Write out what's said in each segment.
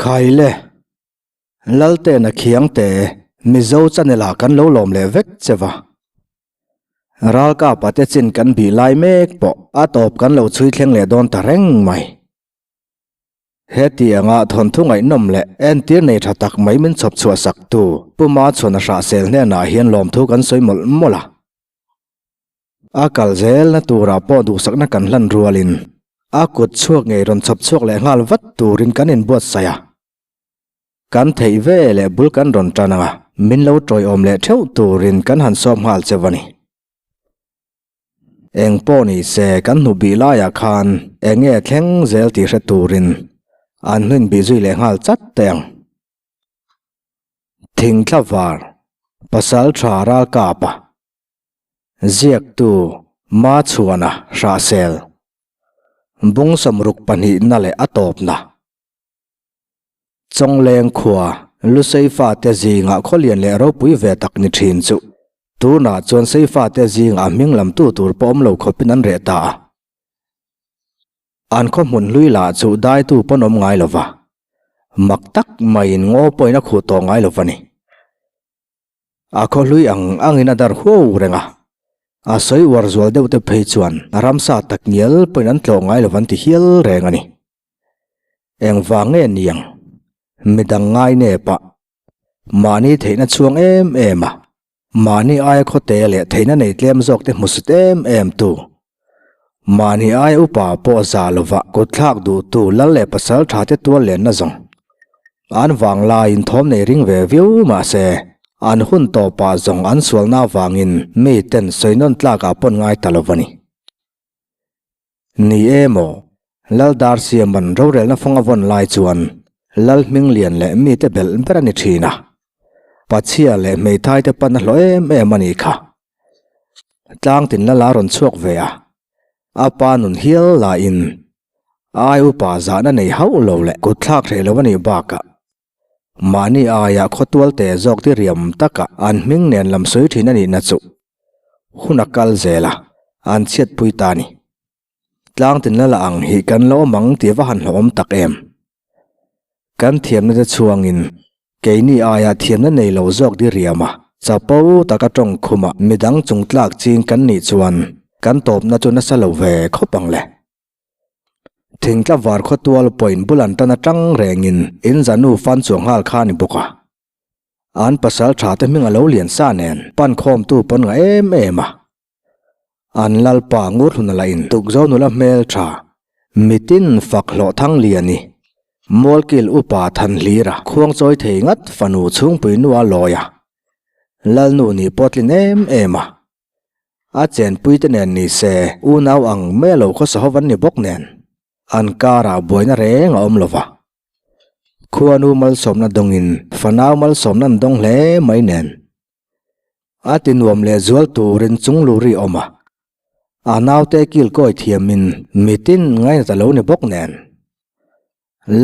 Khaile, Laltena Khiangte, Mizo channel ah kan lo lawm leh vek che va. Ralkapa te chin kan bih lai mek pawh a tawp kan lo chhui thleng leh dawn ta reng mai. Hetianga thawnthu ngaihnawm leh entir nei tha tak mai min chhawp chhuah sak tu Pu Machhuana Hrahsel hnenah hian lawmthu kan sawi mawlh mawlh a. A kal zelna turah pawh duhsakna kan hlan rualin a kut chhuak ngei rawn chhawp chhuak leh nghal vat turin kan inbuatsaih a. Kan theih ve leh bul kan rawn tan ang a, min lo tawiawm leh theuh turin kan han sawm nghal cheu a ni. Eng pawh ni se kan hnu bih laiah khan eng nge thleng zel tih hre turin an hnu inbih zui leh nghal chat teh ang. Thingthla var, Pasal tha ralkapa. Ziaktu Machhuana Hrahsel Bung sawmruk pahnihna leh a tawpna Chawngleng khua Lusei fate zingah khawlian leh ropui ve tak ni thin chu tunah chuan sei fate zingah hming lamtu tur pawh awm lo khawpin an reh ta a. An khaw hmun hlui lah chu daitu pawn awm ngai lova, mak tak maiin ngaw pawhin a khuh tawh ngai lova ni. A khaw hlui ang angin a dar huau reng a, a sawi uar zual deuh te phei chuan a ramsa tak ngial pawhin an tlawh ngai lo an ti hial reng a ni. Engvang nge niang? Midang ngai nep a, mahni theihna chhuang em em a, mahni aia khawte leh theihna nei tlem zawk te hmusut em em tu, mahni aia upa pawh za lova kutthlak duhtu lal leh pasal tha te tual lenna zawng. An vang laiin thawm nei ring ve viau mah se, an hun tawpah zawng an sualna avangin mi ten sawi nawn tlakah pawn ngai ta lo a ni. Ni e maw, Lal Darsiaman rorelna fawng a vawn lai chuan Lal Hminglian leh mite belh ber a ni thin a. Pachhia leh hmeithai te pan a hlawh em em a nih kha. Tlangtin lala rawn chhuak ve a, a pa nun hial lahin Ai upa zahna nei hauh lo leh kut thlak hreh lo a nih bakah mahni aia khawtual te zawk ti riam taka an hming nen lam sawi thin a nihna chu hun a kal zel a, an chhiatpui ta a ni. Tlangtin la la ang hi kan lo awm ang tih va han hlauhawm tak em. Kan thiamna te chhuangin keini aia thiamna nei lo zawk di riam a, chapo taka tawng khumah midang chung tlak ching kan nih chuan kan tawpna chu nasa lo ve khawp ang le. Thingtla var khawtual pawhin bul an tan atang rengin in zanu fan chuang nghal kha a ni bawk a. An pasal tha te hming a lo lian sa nen pan khawmtu pawn nga em em a. An lalpa ngur hlun a la in tuk zo nula hmel tha mitin fak hlawh thang lian i Mualkil upa than hlir a khuang chawi thei ngat fanu chhungpui nu a lawi a. Lalnu nih pawh tlin em em a. A chenpui te nen ni se unau ang mai a lo khawsa ho an ni bawk nen an karah buaina reng a awm lo va. Khuanu malsawmna dawngin fanau malsawmna an dawng hle mai nen a ti nuam leh zual turin chung luri a awm a. A naute kilkawi thiamin mitin ngainat a lo ni bawk nen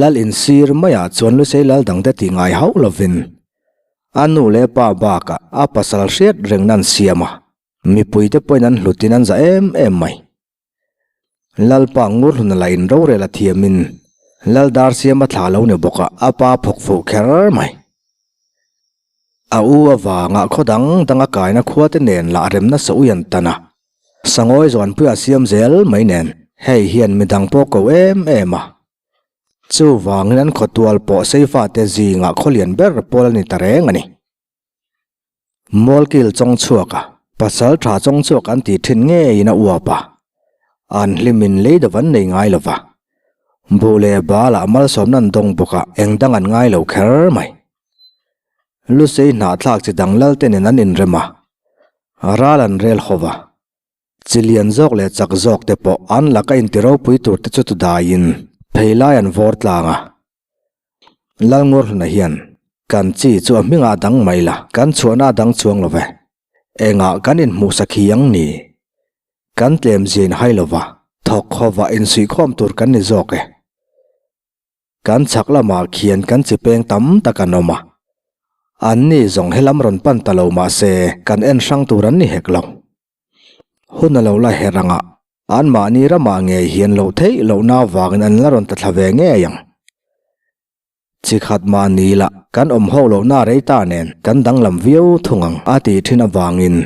Lal insir maiah chuan Lusei lal dangte tih ngai hauh lovin a nu leh pa bakah a pasal hriat reng nan siam a, mipuite pawhin an hlutin an za em em mai. Lalpa Ngurhluna lah in rorel a thiamin Lal Darsiama thla lo ni bawk a, a pa phawk fuh kher mai. A u avanga khaw dang danga kaina khuate nen lah remna sa ui an tan a, Sangawi Zuanpuia siam zel mai nen hei hian midang pawh ko em em a. Chuvangin an khawtual pawh Seifate zingah khawlian ber pawl a ni ta reng a ni. Mualkil chawng chhuak a, pasal tha chawng chhuak an tih thin ngeiin a uap a, an hlimin lei deuh an nei ngai lo va. Buh leh balah malsawmna an dawng bawk a, eng dang an ngai lo kher mai. Lusei hnahthlak chi dang lal te nen an inrem a, ral an rel ho va. Chi lian zawk leh chak zawk te pawh an laka inti ropui tur te chu tu daiin phei lai an vawr tlang a. Lalngurhluna hian, Kan chi chu a hmingah dang mai la, kan chhuahna a dang chuang lo ve. Engah kan inhmuh sakhi ang ni? Kan tlem zin hai lo va, thawk hova insuihkhawm tur kan ni zawk e. Kan chhak lamah khian kan chi peng tam tak an awm a, anni zawng helam rawn pan ta lo mah se kan en hrang tur an ni hek lo. Hun a lo la her anga anmahni ramah ngei hian loh theih lohna avangin an la rawn ta thla ve ngei ang. Chi khat mah ni la, kan awm ho lohna rei ta nen kan danglam viau thung ang a tih thin avangin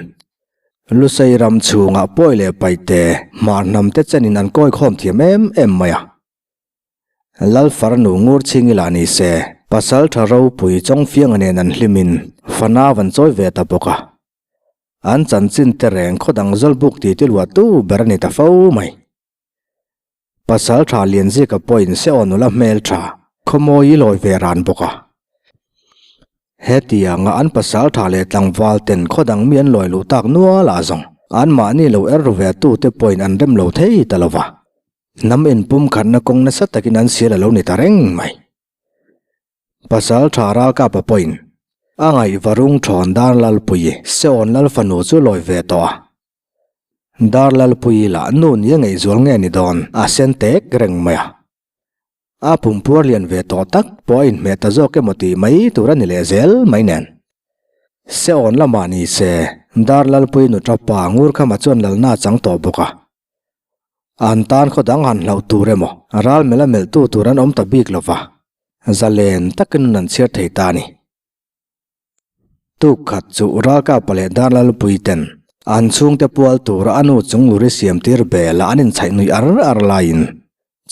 Lusei ram chhungah pawi leh paihte hmar hnam te chenin an kawi khawm thiam em em mai a. Lalfarnu ngur chhing ila ni se, pasal tha ropui chawngfianga nen an hlimin fana van chawi ve ta bawk a. An chanchin te reng khaw dang zawlbuk ti ti luahtu ber a ni ta fo mai. Pasal tha Lianzika pawhin se aw nula hmel tha khawmawi i lawi ve ran bawk a. Hetianga an pasal tha leh tlangval ten khaw dang mi an lawi luh tak nual ah zawng anmahni lo er ru ve tute pawhin an rem lo thei ta lo va. Hnam inpumkhatna kawng nasa takin an sial a lo ni ta reng mai. Pasal tha ralkapa pawhin a ngaihva rung thawn Darlalpuii Seawn Lal fanu chu lawi ve tawh a. Darlalpuii lah nu nia ngaihzual nge ni dawn a sen tek reng mai a. A pumpuar lian ve tawh tak pawh a inhmeh ta zawk emaw tih mai tur a ni leh zel mai nen. Seawn lamah ni se Darlalpuii nuṭa pa Ngurkhama chuan lalna a chang tawh bawk a. An tan khaw dang han hlauh tur emaw ral melh a melhtu tur an awm ta bik lo va, zalen takin nun an chhiar thei ta a ni. Tuk khat chu ralkapa leh Darlalpui ten an chhungte pual tura a nu chung luri siam tir bel a an inchhaih nuih ar ar laiin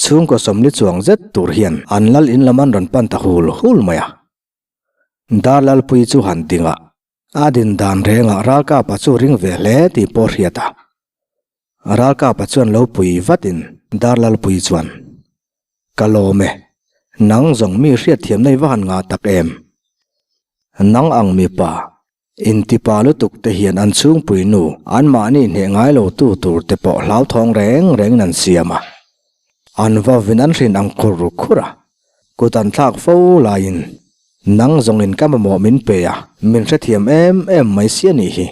chhungkaw sawmli chuang zet tur hian an lal in lam an rawn pan ta hul hul mai a. Darlalpui chu han ding a, a din dan rengah ralkapa chu ring ve hle tih pawh hriat a. Ralkapa chuan lo pui vatin Darlalpui chuan, Ka lawm e, nang zawng mi hriatthiamna i va han ngah tak em? Nang ang mipa, intipa lutuk te hian an chhungpui nu anmahni hneh ngai lo tu tur te pawh hlauthawng reng rengin an siam a. An vavin an hrin ang khur khur a, kut an thlak fo laiin nang zawngin ka mamawh min pe a, min hrethiam em em mai si a nih hi.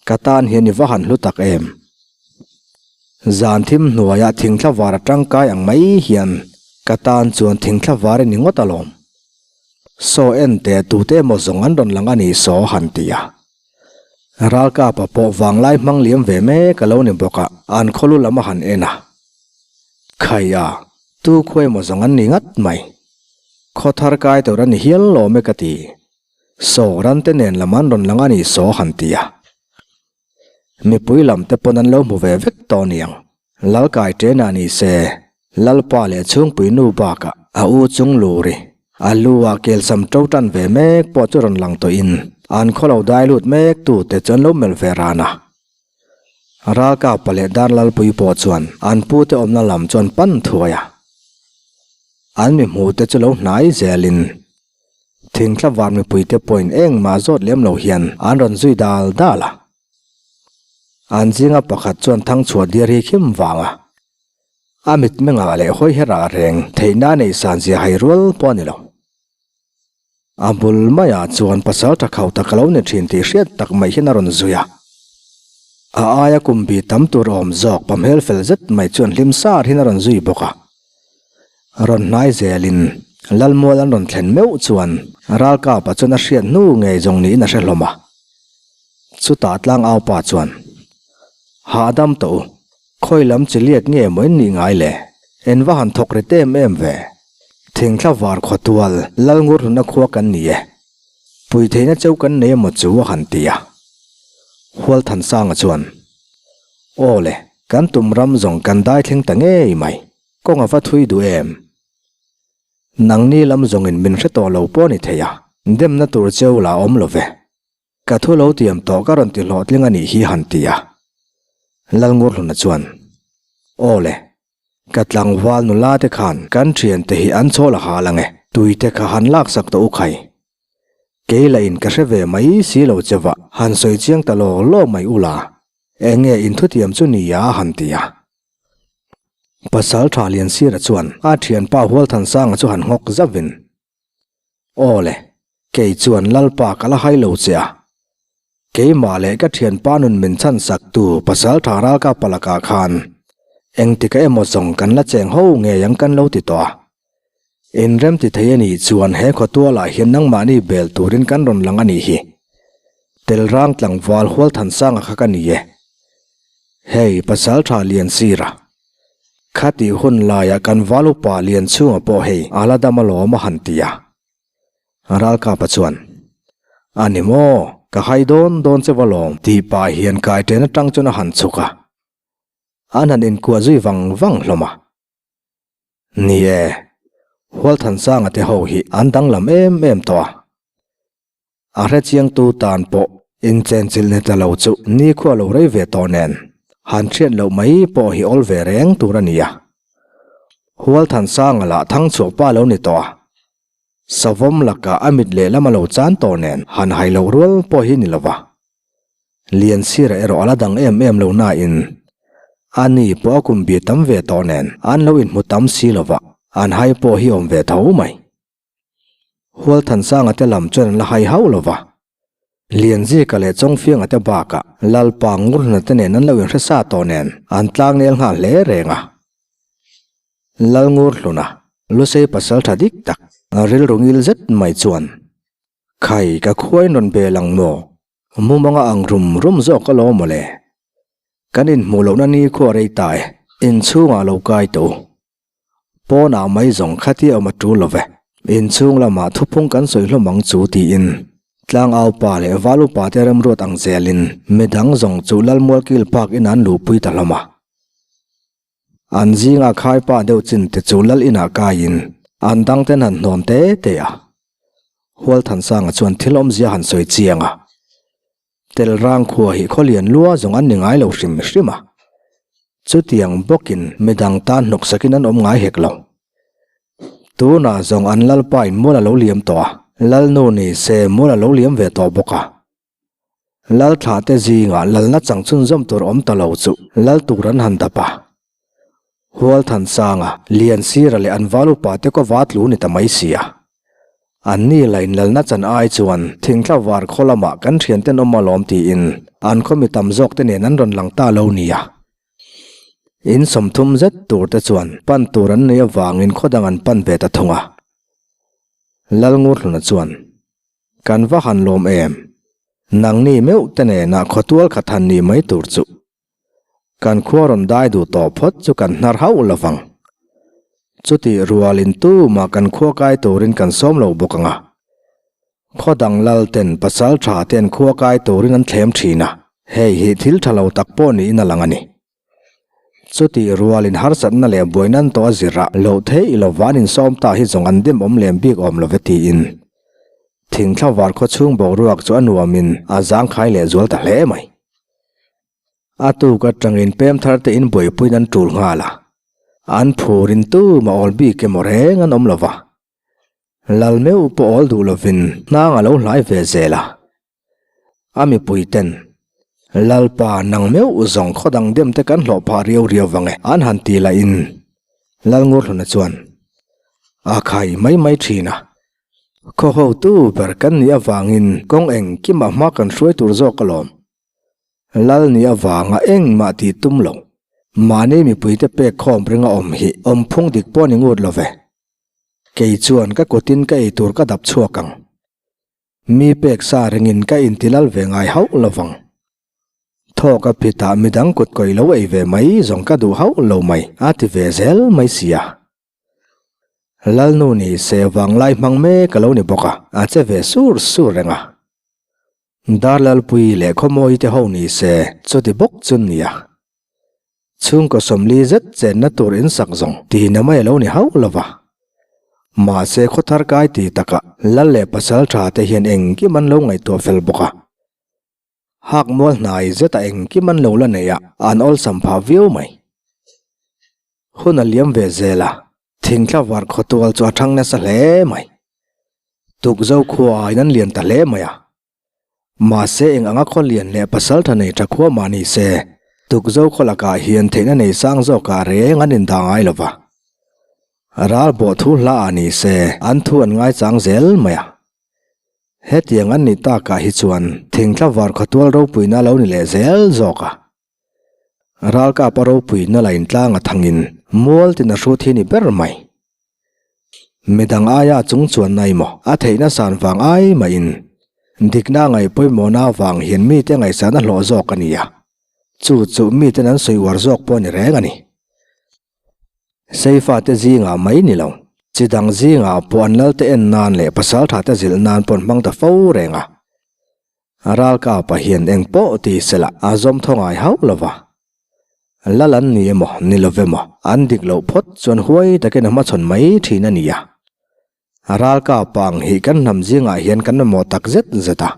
Ka tan hian i va han hlu tak em? Zan thim hnuaiah thingthla var a tangkai ang mai hian ka tan chuan thingthla var i ni ngawt alawm. Saw en teh tute emaw zawng an rawn lang a nih saw han ti a. Ralkapa pawh vanglai hmang liam ve mek a lo ni bawk a, an khawlu lam a han en a. Khai a, tu khuai emaw zawng an ni ngat mai. Khaw thar kai tur a ni hial lawm e ka ti. Saw ran te nen lam an rawn lang a ni saw han ti a. Mipui lam te pawn an lo hmu ve vek tawh niang. Lalkai ṭenah ni se, Lalpa leh chhungpui nu bakah a u chung luri, a lu ah kelsam ṭo ṭan ve mek pawh chu rawn lang tawhin an khaw lo dai lut mek tu te chu an lo melh ve ran a. Ralkapa leh Darlalpui pawh chuan an pu te awmna lam chu an pan thuai a. An mi hmuh te chu lo hnai zelin Thingthla var mipuite pawhin engmah zawt lem lo hian an rawn zui dal dal a. An zinga pakhat chuan thangchhuah diar hi khim vang a, a mitmengah leh hawi herah reng theihna a neih san zia hai rual pawh a ni lo. A bul maiah chuan pasal tha khauh tak a lo ni thin tih hriat tak mai hian a rawn zui a. A aia kum bi tam tur awm zawk pamhel fel zet mai chuan hlim sar hian a rawn zui bawk a. Rawn hnai zelin Lalmual an rawn thlen meuh chuan Ralkapa chuan a hriat hnu ngei zawng niin a hre hlawm a. Chutah tlangaupa chuan, Hahdam tawh u, khawi lam chi liak nge maw in nih ngai le? En va han thawk rit em em ve. Thingthla var khawtual Lalngur hluna khua kan ni e. Pui theihna cheu kan nei emaw chu a han ti a. Hualthansanga chuan, Aw le, kan tum ram zawng kan dai thleng ta ngei mai. Kawng a va thui duh em? Nangni lam zawngin min hre tawh lo pawh a ni thei a, demna tur cheu la awm lo ve. Ka thu lo tiam tawh ka rawn ti hlawhtling a nih hi han ti a. Lalngurhluna chuan, Aw le, ka tlangval nula te khan kan thiante hi an chhawl a hal ang e, tuite kha han laksak tawh u khai. Kei lah in ka hre ve mai si lo che va, han sawi chiang ta law law mai u la, eng nge in thutiam chu ni a han ti a. Pasal tha Liansira chuan a thianpa Hualthansanga chu han nghawk zauhin, Aw le, kei chuan Lalpa ka la hai lo che a. Keimah leh ka thianpa nun min chhan saktu Pasal tha Ralkapa lakah khan engtika emaw zawng kan la cheng ho ngei ang kan lo ti tawh a. Inrem ti thei a nih chuan he khawtualah hian nangmahni bel turin kan rawn lang a nih hi. Telrang tlangval Hualthansanga kha ka ni e. Hei, pasal tha lian sir a. Khatih hun laiah kan val upa Lianchhunga pawh hei a la dam alawm a han ti a. Ralkapa chuan, A ni maw, ka hai dawn dawn che va lawm tih pah hian kaiṭen aṭang chuan a han chhuk a. An han inkuah zui vang vang hlawm a. Ni e, Hualthansanga te ho hi an danglam em em tawh a. A hrechiangtu tan pawh inchenchilh ni ta lo chu nikhua lo rei ve tawh nen han hriat loh mai pawh hi awl ve reng tur a ni a. Hualthansanga lah thangchhuah pa lo ni tawh a. Savawm lakah a mit lehlam a lo chan tawh nen han hai loh rual pawh hi ni lo va. Liansira erawh a la dang em em lo nain a ni pawh a kum bi tam ve tawh nen an lo inhmu tam si lo va, an hai pawh hi awm ve tho mai. Hualthansanga te lam chuan an la hai hauh lo va. Lianzika leh Chawngfianga te bakah Lalpa Ngurhna te nen an lo inhre sa tawh nen an tlangnel nghal hle reng a. Lalngurhluna, Lusei pasal tha dik tak, rilru ngil zet mai chuan, Khai, ka khuain rawn bel ang maw? Mumanga ang rum rum zawk alawm mawle. Kan inhmuh lohna ni khuah rei ta e, inchhungah lo kai tawh u. Pawnah mai zawng khatia awm a tul lo ve. Inchhung lamah thuphung kan sawi hlawm ang chu tiin Tlangau pa leh Val upa te remruat ang zelin midang zawng chu Lalmualkil Park in an luhpui ta hlawm a. An zinga khaipa deuh chin te chu Lal inah kaiin an dang ten han hnawn te te a. Hualthansanga chuan thil awmzia han sawi chiang a. Telrang khua hi khawlian lua zawng an ni ngai lo hrim hrim a. Chutiang bawkin midang tan hnawksakin an awm ngai hek lo. Tunah zawng an lalpain mual a lo liam tawh a, lalnu ni se mual a lo liam ve tawh bawk a. Lalthlah te zingah lalna chang chhunzawm tur awm ta lo chu lal tur an han dap a. Hualthansanga, Liansira leh an val upa te kaw va tlu ni ta mai si a. An ni la inlalna chan ai chuan thingthla var khaw lamah kan thianten awm alawm tiin an khaw mi tam zawk te nen an rawn lang ta lo nia. In 30 zet tur te chuan pan tur an nei avangin khaw dang an pan ve ta thung a. Lalngurhluna chuan, Kan va han lawm em? Nangni meuh te nena khawtual khat han nih mai tur chu. Kan khua rawn dai duh tawh phawt chu kan hnar hauh lo vang. Chutih rualin tumah kan khua kai turin kan sawm lo bawk ang a. Khaw dang lal ten pasal tha ten khua kai turin an thlem thin a, hei hi thil tha lo tak pawh niin a lang a ni. Chutih rualin harsatna leh buaina an tawh a zirah loh theih lo van insawm ta hi zawng an dem awm lem bik awm lo ve tiin thingthla var khaw chhung boruak chu a nuamin a zangkhai leh zual ta hle mai. A tuk atangin pem thar te in buaipuiin an tul nghal a, an phurin tumah awl bik emaw reng an awm lo va. Lal meuh pawh awl duh lovin hnang a lo hlai ve zel a. A mipui ten, Lalpa nang meuh zawng khaw dang dem te kan hlawh phah riau riau vang e an han ti lahin Lalngurhluna chuan a khai mai mai thin a. Khaw hotu ber kan nih avangin kawng engkimah hma kan hruai tur zawk alawm. Lal nih avanga engmah tih tum lo. Mahni mipuite pek khawm ringa awm hi awmphung dik pawh ni ngut lo ve. Kei chuan ka kutin ka eitur ka dap chhuak ang. Mi pek sa ringin ka inti lal ve ngai hauh lo vang. Thawk a phitah midang kut kawi lo ei ve mai zawng ka duh hauh lo mai a ti ve zel mai sia. Lalnu ni se vanglai hmang mek a lo ni bawk a, a che ve sur sur reng a. Darlalpui leh Khawmawi te ho ni se chuti bawk chu nia. Chhungkaw 40 zet chenna tur in sak zawng tihna mai a lo ni hauh lo va. Mahse khawthar kai ti takah Lal leh pasal tha te hian engkim an lo ngaihtuah fel bawk a. Hak mual hnai zeta engkim an lo la nei a, an awlsam phah viau mai. Hun a liam ve zel a, thingthla var khawtual chu a thang nasa hle mai. Tukzo khua aiin an lian ta hle mai a. Mahse eng anga khaw lian leh pasal tha nei tha khua mah ni se, Tukzo khaw lakah hian theihna nei sang zawkah reng an indah ngai lo va. Ral bawh thu hla ah ni se an thu an ngaichang zel mai a. Hetiang an nih takah hi chuan thingthla var khawtual ropuina a lo ni leh zel zawk a. Ralkap a ropuina la intlang a thangin mual tin a hrut hi ni ber mai. Midang aia chung chuan na emaw a theihna san vang ai mahin dikna ngaih pawimawhna avang hian mite ngaihsan a hlawh zawk a ni a, chu chu miten an sawi uar zawk pawh a ni reng a ni. Seifate zingah mai ni lo, chi dang zingah pawh an lalte en nan leh pasalthate zilh nan pawh an hmang ta fo reng a. Ralkapa hian eng pawh ti sela a zawm thaw ngai hauh lo va. Lal an ni emaw ni lo emaw an dik loh phawt chuan huai takin a hmachhawn mai thin a ni a. Ralkapa ang hi kan hnam zingah hian kan mamawh tak zet zet a.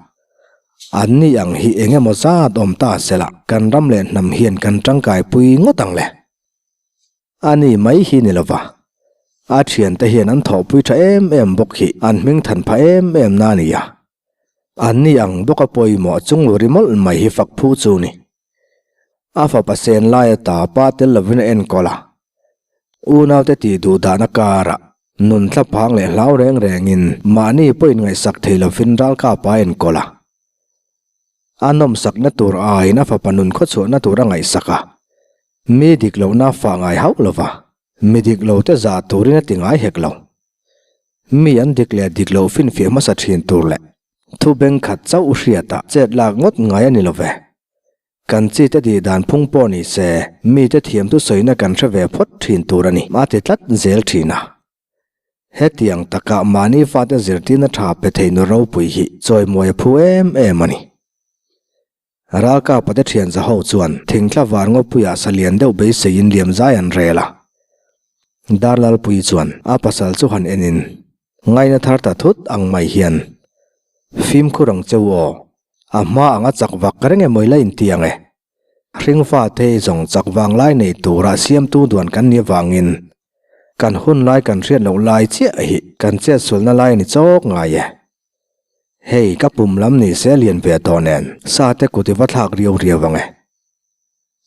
Anni ang hi eng emaw zat awm ta sela kan ram leh hnam hian kan tangkaipui ngawt ang le. A ni mai hi ni lova, a thiante hian an thawhpui tha em em bawk hi an hming than pha em em na a ni a. Anni ang bawka pawimawh chung ri mawlh mai hi fak phu chu ni. A fapa sen lai ata pa tel lovin a enkawl a. Unaute tih duh dahna karah nun thlaphang leh hlau reng rengin mahni pawhin ngaihsak thei lovin ralkapa a enkawl a. A nawmsakna tur aiin a fapa nun khawchhuahna tur a ngaihsak a. Mi dik lohna a fah ngai hauh lova, mi dik lote zah turin a ti ngai hek lo. Mi an dik leh dik loh finfiah hmasa thin tur leh thu bengkhat chauh hriatah chet lak ngawt ngai a ni lo ve. Kan chi te tih dan phung pawh ni se, mite thiam thu sawina kan hre ve phawt thin tur a ni, a ti tlat zel thin a. Hetiang takah mahni fate zirtirna tha pe thei nu ropui hi chawimawi a phu em em a ni. Ralkapa te thian za ho chuan thingthla var ngawpuiah salian deuh beiseiin liam zai an rel a. Darlalpuii chuan a pasal chu han enin ngaina thar ta thut ang mai hian, Fimkhur ang cheu aw, a hma anga chak vak reng emaw ila inti ang e. Hringfa te zawng chak vang lai nei tura siamtu duan kan nih avangin kan hun lai kan hriat loh lai chiah hi kan chetsualna lai a ni chawk ngai e. Hei ka pum lam ni se lian ve tawh nen sa te kut i va thlak riau riau ang e.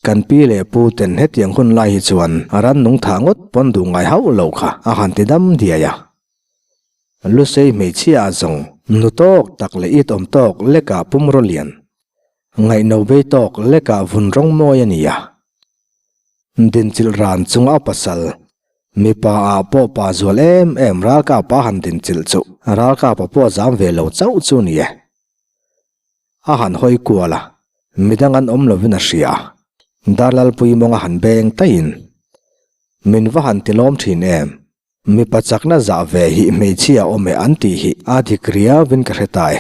Kan pi leh pu ten hetiang hun lai hi chuan a rannung thah ngawt pawn duh ngai hauh lo kha a han ti dam diai a. Lusei hmeichhia a zawng nu tawk tak leh it awm tawk lekah pumraw lian, ngaihno bei tawk lekah vun rawng mawi a ni a. Dinchilh ran chunga a pasal, mipa ah pawh pa zual em em ralkapa han dinchilh chu ralkapa pawh a zam ve lo chauh chu ni e. A han hawi kual a, midang an awm lovin a hria a, Darlalpui mawng a han beng taihin, Min va han ti lawm thin em? Mipa chakna zah ve hi hmeichhia awm e an tih hi a dik riauin ka hre ta e.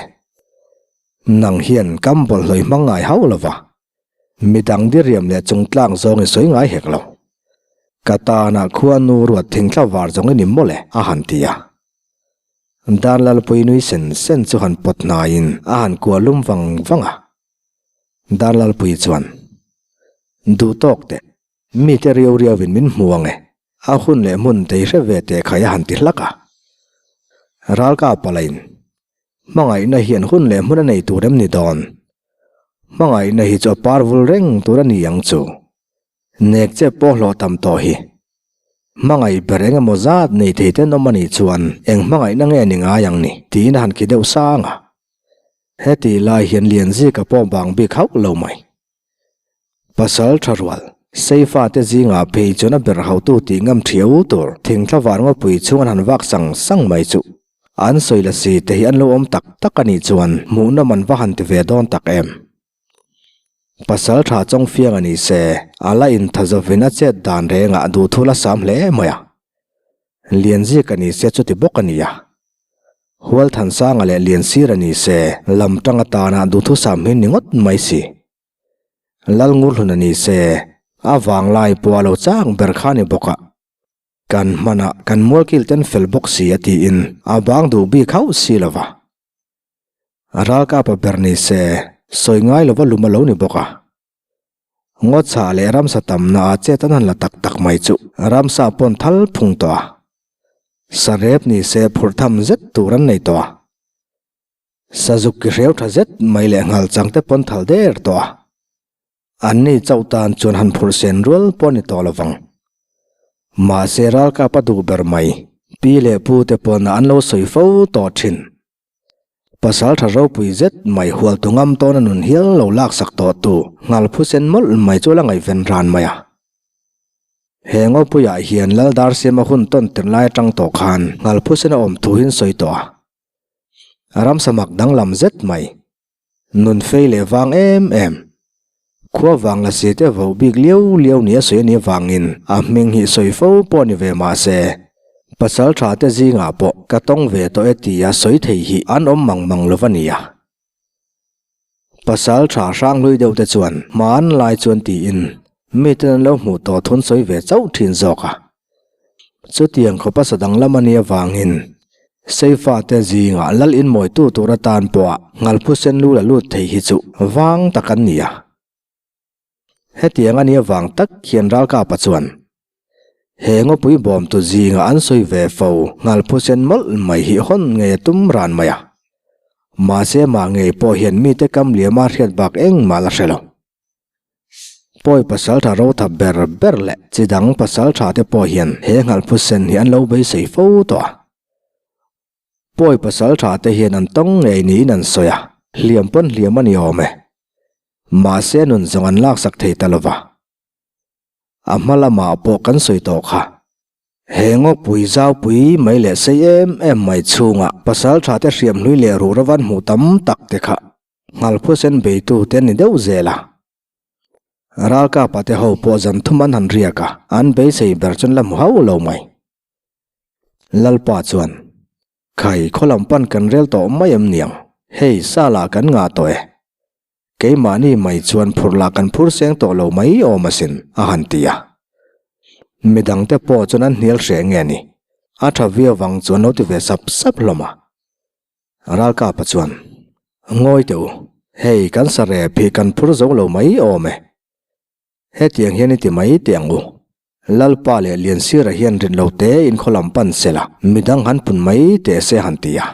Nang hian kam bawlhhlawih hmang ngai hauh lova, midang diriam leh chungtlang zawng i sawi ngai hek lo. Ka tanah khuanu ruat thingthla var zawng i ni mawlh e, a han ti a. Darlalpui nui sen sen chu han pawt hnaiin a han kuah lum vang vang a. Darlalpui chuan, Duh tawk teh, mite riau riauin min hmu ang e, a hun leh hmun tei hre ve teh khai a han ti hlak a. Ralka palain, Hmangaihna hian hun leh hmun a nei tur em ni dawn? Hmangaihna hi chu a par vul reng tur a ni ang chu. Nek che pawh hlawh tam tawh hi. Hmangaih ber eng emaw zat nei thei ten awm a nih chuan eng hmangaihna nge ni ngai ang ni tiin a han khi deuh sang a. Hetih lai hian Lianzika pawh bang bik hauh lo mai. Pasal tha rual, Seifa te zingah phei chuan a ber hautu tih ngam thiau tur thingthla var ngawpui chhung an han vak sang sang mai chu. An sawi la si te hi an lo awm tak tak a nih chuan hmuhnawm an va han ti ve dawn tak em. Pasal tha chawng fiang a ni se, a la intha zovin a chet dan rengah duhthu la sam hle mai a. Lianzik a ni se chuti bawk a ni a. Hualthansanga leh Liansir a ni se, lam tang atana duhthu sam hi ni ngawt mai si. Lalngurhlun a ni se, a vanglai pawh a lo chak ber kha a ni bawk a. Kan hmanah kan mualkil ten fel bawk si a tiin a bang duh bik hauh si lo va. Ralkapa ber ni se, sawi ngai lova lum a lo ni bawk a. Ngawchhah leh ramsa tamna a chet an han la tak tak mai chu ramsa pawn thal phung tawh a. Sarep ni se phurh tham zet tur an nei tawh a. Sazuk ki hreu tha zet mai leh nghal chang te pawn thal der tawh a. Anni chauh tan chuan han phurh sen rual pawh a ni tawh lovang. Mahse ralkapa duh ber mai, pi leh pu te pawn an lo sawi fo tawh thin. Pasal tha ropui zet mai hualtu ngam tawna nun hial lo laksak tawh tu nghal phusen mawlh mai chu la ngaihven ran mai a. He ngawpuiah hian Lal Darsiama hun tawn tir lai atang tawh khan nghal phusen a awm thu hi an sawi tawh a. Ramsa mak danglam zet mai, nun fei leh vang em em. Khua vang la si te voh bik liau liau nia sawi a nih avangin a hming hi sawi fo pawh ni ve mah se, pasal tha te zingah pawh ka tawng ve tawh e tia sawi thei hi an awm mang mang lo va nia. Pasal tha hranghlui deuh te chuan hmanlai chuan tiin miten an lo hmuh tawh thun sawi ve chauh thin zawk a. Chutiang khawpa sa danglam a nih avangin Seifa te zingah lal inmawitu tur atan pawha Nghalphusen lu la lut thei hi chu vang tak an ni a. Hetiang a nih avang tak hian Ralkapa chuan he ngawpui bawmtu zingah an sawi ve fo Nghalphusen mawlh mai hi hawn ngei a tum ran mai a. Mahse mah ngei pawh hian mite kam liama hriat bak engmah la hre lo. Pawi pasaltha rothap ber ber leh chi dang pasaltha te pawh hian he nghalphusen hi an lo beisei fo tawh a. Pawi pasaltha te hian an tawng ngei niin an sawi a, hliam pawn hliam a ni awm e. Mahse nun zawng an laksak thei ta lova. A hma lamah pawh kan sawi tawh kha. He ngawpui zaupui mai leh sei em em mai chhungah pasaltha te hriam hlui leh ruh ravan hmuh tam tak te kha Nghalphusen beitu te an ni deuh zel a. Ralkapa te ho pawh zan thum an han riak a, an beisei ber chuan la hmu hauh lo mai. Lalpa chuan, Khai, khaw lam pan kan rel tawh mai em niang? Hei, sa lah kan ngah tawh e. Keimahni mai chuan phur lah kan phur seng tawh lo mai awm asin, a han ti a. Midangte pawh chuan an hnial hreh nge ni? A tha viau vang chuan lo ti ve sap sap hlawm a. Ralkapa chuan, Ngawi teh u, hei kan sa rep hi kan phur zo lo mai awm e. Hetiang hian i ti mai teh ang u. Lalpa leh Liansira hian rin lo te in khaw lam pan se la, midang han pun mai teh se han ti a.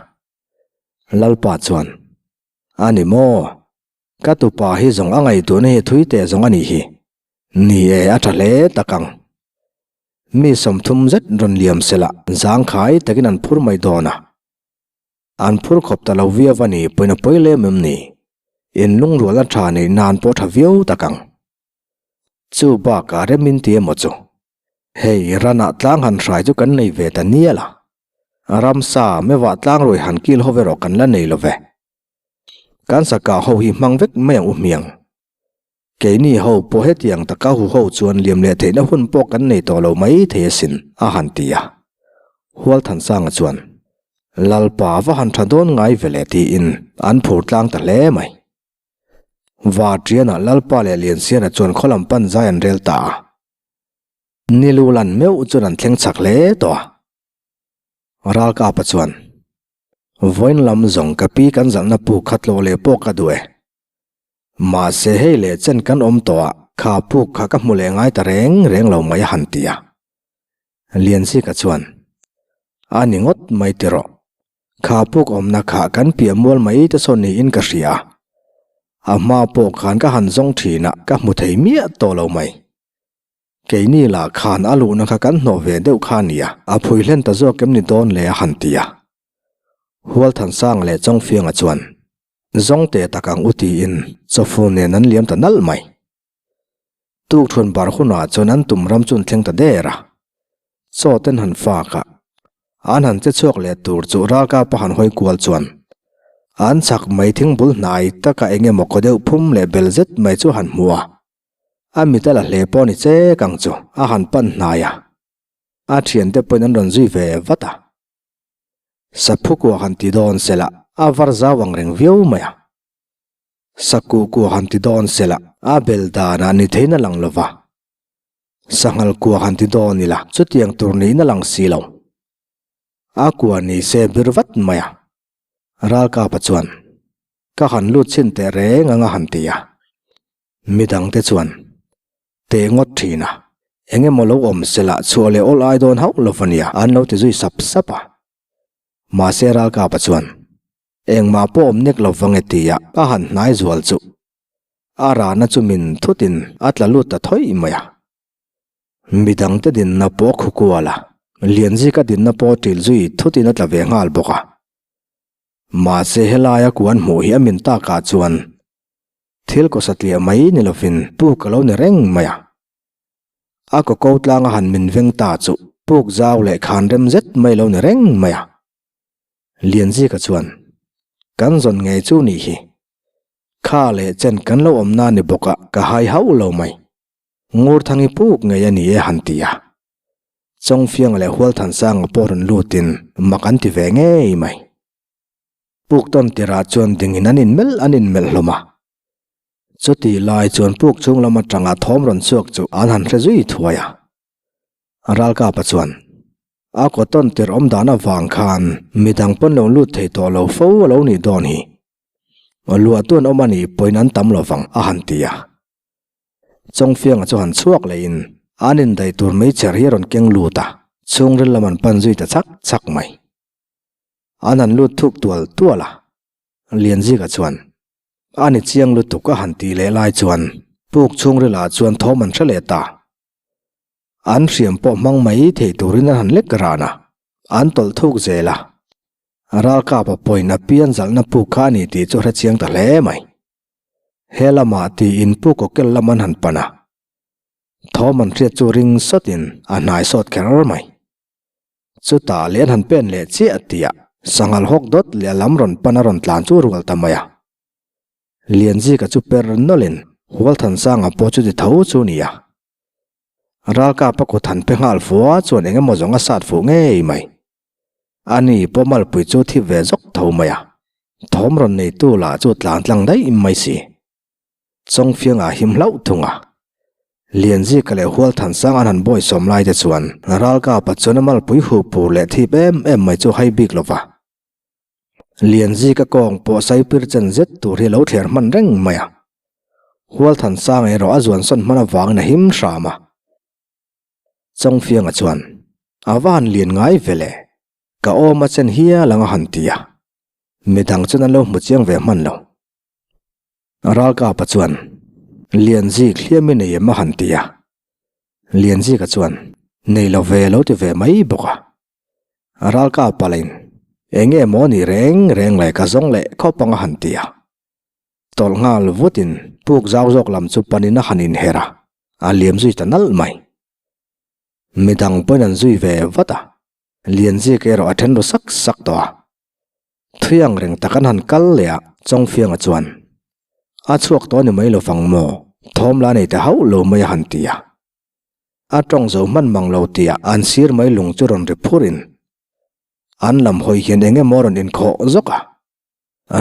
Lalpa chuan, A ni maw? Ka tupa hi zawng a ngaihtuahna hi thui teh zawng a nih hi. Ni e, a tha hle tak ang. Mi 30 zet rawn liam se la, zangkhai takin an phur mai dawn a. An phur khawp ta lo viau a ni, pawina pawi lem em ni? In lungrual a tha neih nan pawh tha viau tak ang. Chu bakah rem in ti emaw chu? Hei, ranah tlang han hrai chu kan nei ve ta nial a. Ramsa, mevah tlang ruai han kil ho erawh kan la nei lo ve. Kan sakah ho hi hmang vek mai ang u hmiang. Keini ho pawh hetiang taka hu ho chuan liam leh theihna hun pawh kan nei tawh lo mai thei asin, a han ti a. Hualthansanga chuan, Lalpa va han tha dawn ngai ve le tiin an phur tlang ta hle mai. Varṭianah Lalpa leh Liansiana chuan khaw lam pan zai an rel ta a. Nilu lan meuh chuan an thleng chak hle tawh a. Ralkapa chuan, Vawiin lam zawng ka pi kan zalhna puk kha tlawh leh pawh ka duh e. Mahse hei leh chen kan awm tawh a, kha puk kha ka hmu leh ngai ta reng reng lo mai a han ti a. Lianzika chuan, A ni ngawt mai ti rawh. Kha puk awmna kha kan piah mual mai te sawn niin ka hria a. A hma pawh khan ka han zawng thin a, ka hmu thei miah tawh lo mai. Keini lah khan a luhna kha kan hnawh ve deuh kha a nia, a phui hlen ta zawk em ni dawn le a han ti a. Hualthansanga leh Chawngfianga chuan, Zawng teh tak ang u tiin chawfu nen an liam ta nalh mai. Tukṭhuan bar hunah chuan an tum ram chu an thleng ta der a. Chaw ten han fak a, an han che chhuak leh tur chu ralkapa han hawi kual chuan an chhak mai thingbul hnai taka eng emaw kaw deuh phum leh bel zet mai chu han hmu a. A mit a la hle pawh ni chek ang chu a han pan hnai a. A thiante pawhin an rawn zui ve vat a. Saphu kua han ti dawn sela a var zau ang reng viau mai a. Sakuh kua han ti dawn sela a bel danah ni theiin a lang lo va. Sanghal kua han ti dawn ila chutiang tur niin a lang si lo. A kua ni se bir vat mai a. Ralkapa chuan, Ka han lut chhin teh reng ang a han ti a. Midangte chuan, Teh ngawt thin a, eng emaw lo awm se lah chhuah leh awl ai dawn hauh lo va nia an lo ti zui sap sap a. Mahse Ralkapa chuan, Engmah pawh awm nek lo vang e tia a han hnai zual chu a rana chu min thutin a tla lut ta thawih mai a. Midangte dinna pawh a khu kual a, Lianzika dinna pawh ṭil zui thutin a tla ve nghal bawk a. Mahse helaia kuan hmuh hi a min takah chuan Thil kaw satliah mai ni lovin puk a lo ni reng mai a. A kaw ko tlanga han min veng ta chu puk zau leh khan rem zet mai lo ni reng mai a. Lianzika chuan, Kan zawn ngei chu nih hi. Kha leh chen kan lo awmna ni bawk a, ka hai hauh lo mai. Ngurthangi puk ngei a ni e han ti a. Chawngfianga leh Hualthansanga pawh rawn lutin mak an ti ve ngei mai. Puk tawn tirah chuan dingin an inmelh an inmelh hlawm a. Chutih lai chuan puk chhung lam atanga thawm rawn chhuak chu an han hre zui thuai a. Ralkapa chuan a kaw tawn tirh awm dan avang khan midang pawn lo lut thei tawh lo fo a lo nih dawn hi. Luah tuan awm a nih pawhin an tam lovang a han ti a. Chawngfianga chu han chhuak lehin an indaih tur meichher hi a rawn keng lut a, chhungril lam an pan zui ta chak chak mai. An han lut thuk tual tual a, Lianzika chuan a ni chiang lutuk a han tih leh lai chuan puk chhungrilah chuan thawm an hre leh ta. An hriam pawh hmang mai thei turin an han lek ran a, an tawlh thuk zel a. Ralkapa pawhin a pian zalhna puk kha a ni tih chu a hre chiang ta hle mai. He lamah tiin Pu Kawkel lam an han pan a, thawm an hriat chu ring sawtin a hnai sawt kher mai. Chutah leh an han pen leh chiah tihah sanghal hawk dawt leh a lam rawn pan a rawn tlan chu rual ta mai a. Lianzika chu per nawlhin Hualthansanga pawh chu ti tho chu ni a. Ralkapa kut han pe nghal fua chuan eng emaw zawng a sat fuh ngei mai. Ani pawh malpui chu thi ve zawk tho mai a. Thawm rawn neitu lah chu tlan tlang daih mai si. Chawngfianga him hlauh thung a. Lianzika leh Hualthansang an han bawi sawm lai te chuan Ralkapa chuan a malpui huh pur leh thip em em mai chu hai bik lo va. Lianzika kawng pawh saipir chen zet tur hi a lo thler hman reng mai a. Hualthansanga erawh a zuan sawn hman avangin a him hram a. Chawngfianga chuan, A va han lian ngai ve le, ka awm a chen hial ang a han ti a. Midang chuan an lo hmu chiang ve hman lo. Ralkapa chuan, Lianzik hliam i nei em a han ti a. Lianzika chuan, Nei lo ve lo ti ve mai bawk a. Ralkapa lain, Eng nge maw ni reng reng le ka zawng leh khawp ang a han ti a. Tawlh nghal vutin puk zau zawk lam chu panin a han inher a, a liam zui ta nalh mai. Midang pawhin an zui ve vat a, Lianzika erawh a then ru sak sak tawh a. Thui ang reng tak an han kal leh a, Chawngfianga chuan, A chhuak tawh ni mai lo fang maw? Thawm la nei ta hauh lo mai a han ti a. A tawng zo hman mang lo tih ah an sir mai lung chu rawn ri phurin an lam hawi hian eng emaw rawn inkhawh zawk a.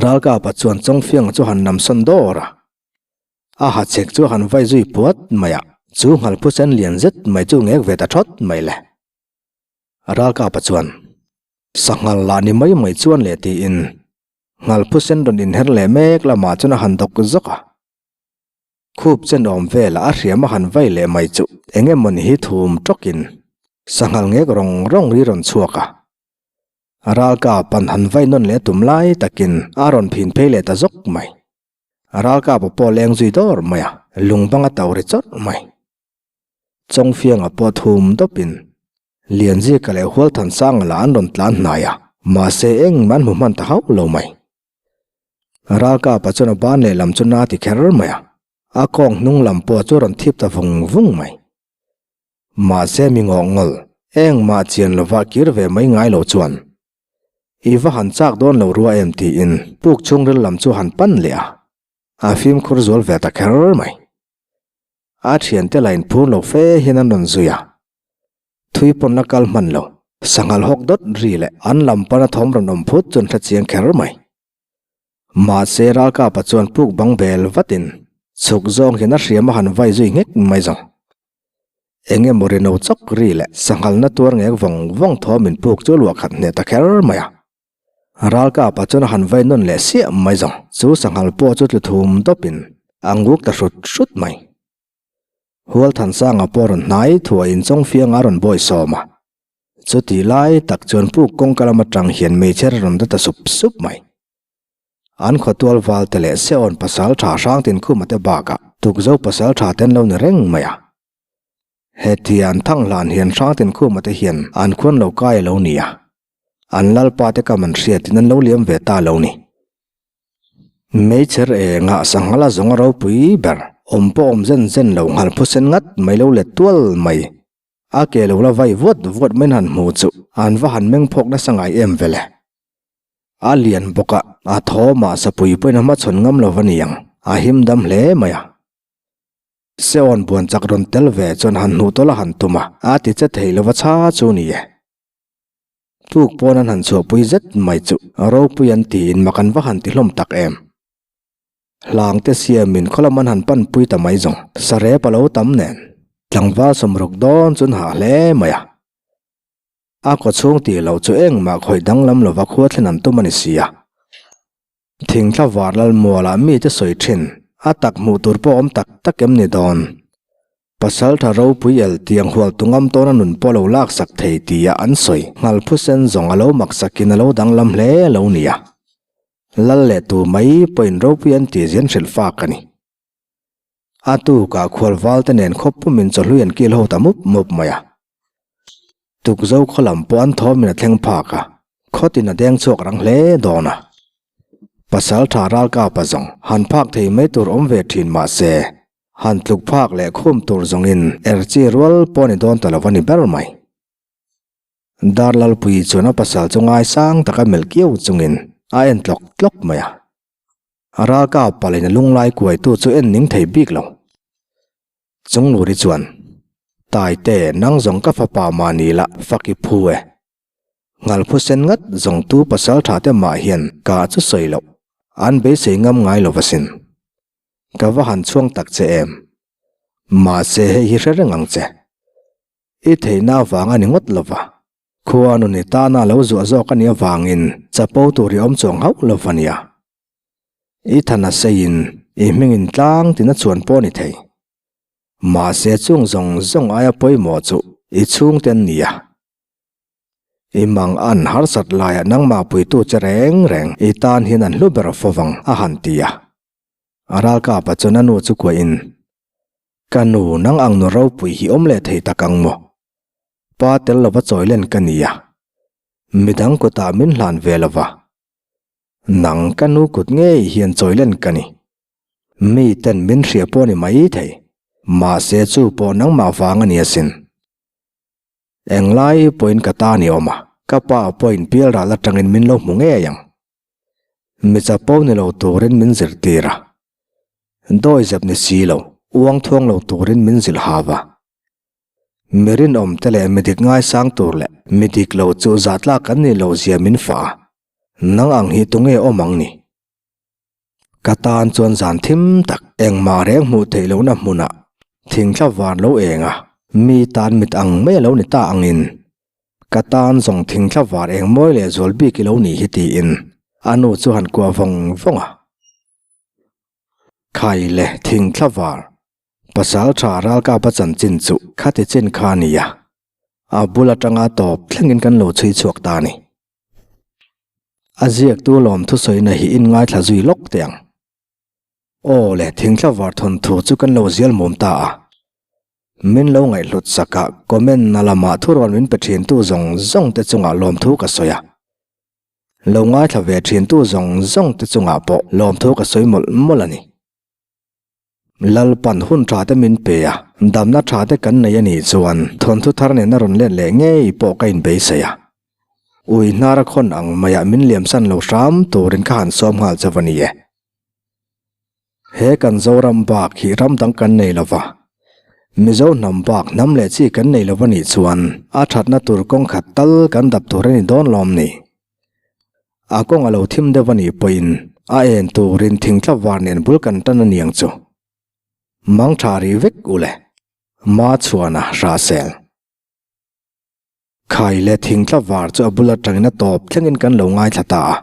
Ralkapa chuan Chawngfianga chu han nam sawn dawr a. A ha chhek chu a han vai zui puat mai a, chu nghalphu sen lian zet mai chu ngek ve ta thawt mai le. Ralkapa chuan, Sanghal lah ni mai mai chuan leh tiin Nghalphu sen rawn inher leh mek lamah chuan a han dawk zawk a. Khup chen awm velah a hriam a han vai leh mai chu eng emawni hi thum tawkin sanghal ngek rawng rawng ri rawn chhuak a. Ralkapa'n han vai nawn leh tum lai takin a rawn phin phei leh ta zawk mai. Ralkapa pawh leng zui dawr mai a, lung bang a to ri chawrh mai. Chawngfianga pawh thum dawpin Lianzika leh Hualthansanga lah an rawn tlan hnai a, mahse engmah an hmu hman ta hauh lo mai. Ralkapa chuan a ban lehlam chu na ti kher mai a, a kawng hnung lam pawh chu a rawn thip ta vung vung mai. Mahse mi ngawh ngawl, engmah chian lova kir ve mai ngai lo chuan, I va han chak dawn lo rua em tiin puk chhungril lam chu han pan leh a, a fimkhur zual ve ta kher mai. A thiante la inphur lo fe hian an rawn zui a, thui pawn la kal hman lo, sanghal hawk dawt ri leh an lam pana thawm rawn awm phut chu an hre chiang kher mai. Mahse Ralkapa chuan puk bang bel vatin chhuk zawng hian a hriam a han vai zui nghek mai zawng. Eng emaw ri no chawk ri leh sanghal na tuar ngek vawng vawng thawm in puk chu a luah khat hneh ta kher mai a. Ralkapa chuan a han vai nawn leh siah mai zawng. Chu sanghal pawh chu tlu thum dawpin a nguk ta hrut hrut mai. Hualthansanga pawh rawn hnai thuah in Chawngfianga a rawn bawi sawm a. Chuti lai tak chuan puk kawngka lam atang hian meichher a rawn da ta sup sup mai. An khawtual val te leh Seawn pasal tha Hrangtin Khuma te bakah Tukzo pasal tha te an lo ni reng mai a. Heti an thang hlan hian Hrangtin Khuma te hian an khuan lo kai a lo ni a. An lalpa te kam an hriatin an lo liam ve ta lo ni. Meichher engah sanghal a zawng a ropui ber, awm pawh awm zen zen lo nghal phusen ngat mai lo let tual mai. A ke lo la vai vuat vuat mai han hmu chu an va han meng phawk nasa ngai em vele. A lian bawk a, a thawmah sapui pawhin a hmachhawn ngam lo va ni ang. A him dam hle mai a. Seon buan chak rawn tel ve chuan han hnuh tawlh a han tum a, a ti che thei lova chha chu ni e. Tuk pawn an han chhuahpui zet mai chu ropui an tiin mak an va han ti hlawm tak em. Hlang te siamin khaw lam an han panpui ta mai zawng sarep a lo tam nen tlangval sawmruk dawn chu an hah hle mai a. A kaw chhung tih loh chu engmah khawih danglam lova khua thlen an tum a ni si a. Thingthla var lal mualah mite sawi thin a tak hmuh tur pawh awm tak tak em ni dawn. Pasaltha ropui el tiang hual tu ngam tawna nun pawh lo laksak thei tia an sawi. Nghalphusen zawng a lo maksakin a lo danglam hle lo nia. Lal leh tu mai pawhin ropui an tih zian hrilh fak a ni. A tukah khualval te nen khawp pumin chawhlui an kil ho ta mup mup mai a. Tukzo khaw lam pawh an thawmin a thleng phak a, khawtin a deng chhuak rang hle dawn a. Pasaltha ralkapa zawng han phak thei mai tur awm ve thin mah se, han tluk phak leh khum tur zawngin er chi rual pawh a ni dawn ta lo a ni ber mai. Darlalpui chuan a pasal chu ngaisang taka melh kiau chungin a en tlawk tlawk mai a. A ralkap palin a lunglai kuaitu chu en ning thei bik lo. Chungluri chuan, Taite, nang zawng ka fapa mahni la fak i phu e. Ngalphu sen ngat zawng tu pasal tha te mah hian ka chu sawi loh. An beisei ngam ngai lo asin. Ka va han chhuang tak che em. Mahse hei hi hre reng ang che. I theihna avang a ni ngawt lova. Khua nun i tana lo zuah zawk a nih avangin chapo tur i awm chuang hauh lo va nia. I than a seiin i hmingin tlang tina chuan pawh a ni thei. Mahse chung zawng zawng aia pawimawh chu i chhungte an ni a. I mang an harsat laiah nangmah puitu che reng reng i tan hian an hlu ber fo vang a han ti a. A ralkapa chuan a nu chu kuahin, Ka nu, nang ang nu ropui hi awm leh thei tak ang maw? Pa tel lova chawi len ka ni a, midang kutah min hlan ve lova, nang ka nu kut ngei hian chawi len ka ni. Mi ten min hria pawh a ni mai thei, mahse chu pawh nangmah vang a ni asin. Englai pawhin ka ta ni awm a, ka pa pawhin pialral atangin min lo hmu ngei ang. Mi chapo ni lo turin min zirtir a, dawizep ni si lo, uang thuang lo turin min zilh hau a. Mi rinawm te leh mi dik ngaisang tur leh mi dik lo chu zah tlak an nih loh zia min fah a, nang ang hi tunge awm ang ni? Ka tan chuan zan thim tak engmah reng hmuh theih lohna hmunah thingthla var lo eng a, mi tan mit ang mai a lo ni ta angin ka tan zawng thingthla var eng mawi leh zual bik i lo nih hi tiin a nu chu han kuah vawng vawng a. Khai le thingthla var Pasal tha ralkapa chanchin chu khati chin kha a ni a, a bul atanga tawp thlengin kan lo chhui chhuak ta a ni. A ziaktu lawmthusawina hi in ngaithla zui lawk teh ang. Aw le, thingthla var thawnthu chu kan lo zial mum ta a. Min lo ngaihhlut sak a, comment na lamah thurawn min pe thintu zawng zawng te chungah lawmthu ka sawi a. Lo ngaithla ve thintu zawng zawng te chungah pawh lawmthu ka sawi mawlh mawlh a ni. Lalpan hun tha te min pe a, damna tha te kan nei a nih chuan thawnthu thar nen a rawn let leh ngei pawh ka inbeisei a. Ui hnar a khawn ang maiah min liamsan lo hram turin ka han sawm nghal chauh a ni e. He kan Zoram bak hi ram dang kan nei lova, Mizo hnam bak hnam leh chi kan nei lova nih chuan a thatna tur kawng khat tal kan dap tur a ni dawn lawm ni. A kawng a lo thim deuh a nih pawhin a en turin thingtla var nen bul kan tan a niang chu. Mang tha rih vek u le. Ma chhuana Hrahsel. Khai leh thingtla var chu a bul atangin a tawp thlengin kan lo ngaithla ta a.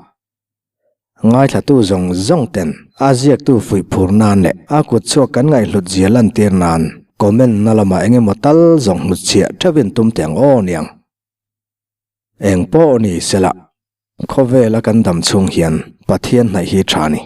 Ngaithlatu zawng zawng ten a ziaktu fuih phur nan leh a kut chhuak kan ngaihhlut zia lantir nan comment na lamah eng emaw tal zawng hnutchhiah theuhin tum teh ang aw niang. Eng pawh ni sela, khawvela kan dam chhung hian Pathian hnaih hi tha ni.